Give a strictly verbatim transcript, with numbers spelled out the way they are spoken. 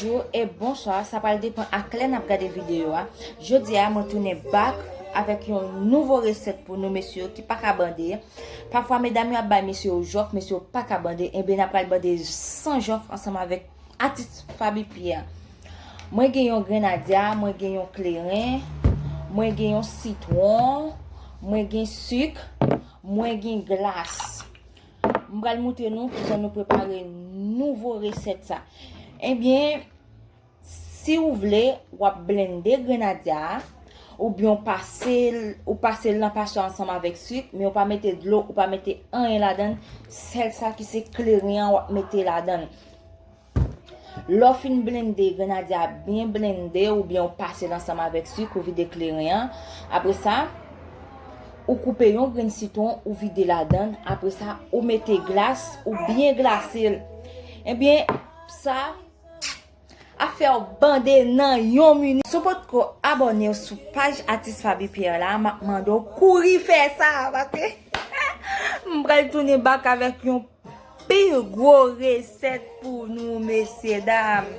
Bonjou e bonswa, sa pral depann a kilè n ap gade videyo a. Jodi a, mwen tounen back avèk yon nouvo resèt pou nou mesye yo ki pa ka bande. Pafwa, medam yo ap bay mesye yo jòf, mesye yo pa ka bande. Enben, n ap pral bande san jòf ansanm avèk atis Faby Pierre. Mwen gen yon grenadya, mwen gen yon kleren, mwen gen yon sitwon, mwen gen sik, mwen gen glas. M pral montre nou kijan nou prepare nouvo resèt sa. Ebyen, si w vle, w ap blende grenadya a, oubyen w pase l, ou pase l nan paswa ansanm avèk sik, men w pa mete dlo, ou pa mete anyen ladan l, sèl sa ki se kleren an w ap mete ladan l. Lè w fin blende grenadya a, byen blende, oubyen w pase l ansanm avèk sik, ou vide kleren an. Apre sa, ou koupe yon grenn sitwon, ou vide ladan l. Apre sa, ou mete glas, ou byen glase l. Ebyen, sa ap fè w bande nan yon minit. Si w potko abòne w sou paj atis Faby Pierre la, m ap mande w kouri fè sa, paske m pral tounen back avèk yon pi gwo resèt pou nou, mesye dam.